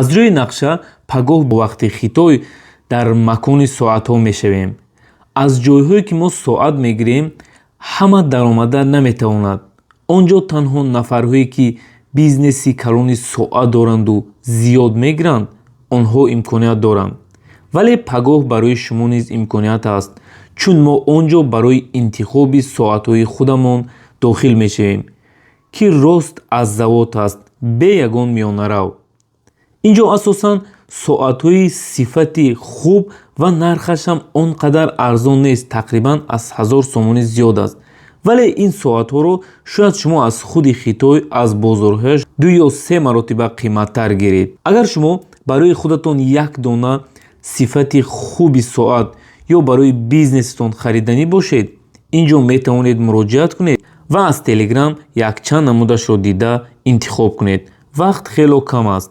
Аз рӯи нақша, пагоҳ бо вақти Хитой дар макони соатҳо мешавем. Аз ҷойҳое, ки мо соат мегирем, ҳама даромада наметавонад. Он ҷо танҳо нафарҳое, ки бизнеси калони соат доранду зиёд мегиранд, онҳо имконият доранд. Вале пагоҳ барои шумо низ имконият ҳаст, чун мо он ҷо барои интихоби соатҳои худамон дохил мешавем, ки рост аз завод аст, бе ягон миёнарав. Ин ҷо асосан соатҳои сифати хуб ва нархаш ҳам он қадар арзон нест, тақрибан аз 1000 сомонӣ зиёд аст. Вале ин соатҳоро шояд шумо аз худи Хитой, аз бозорҳояш ду ё се маротиба қиматтар гиред. Агар шумо барои худатон як дона сифати хуби соат ё барои бизнесатон хариданӣ бошед, ин ҷо метавонед муроҷиат кунед ва аз Телеграм якчанд намудашро дида интихоб кунед. Вақт хело кам аст.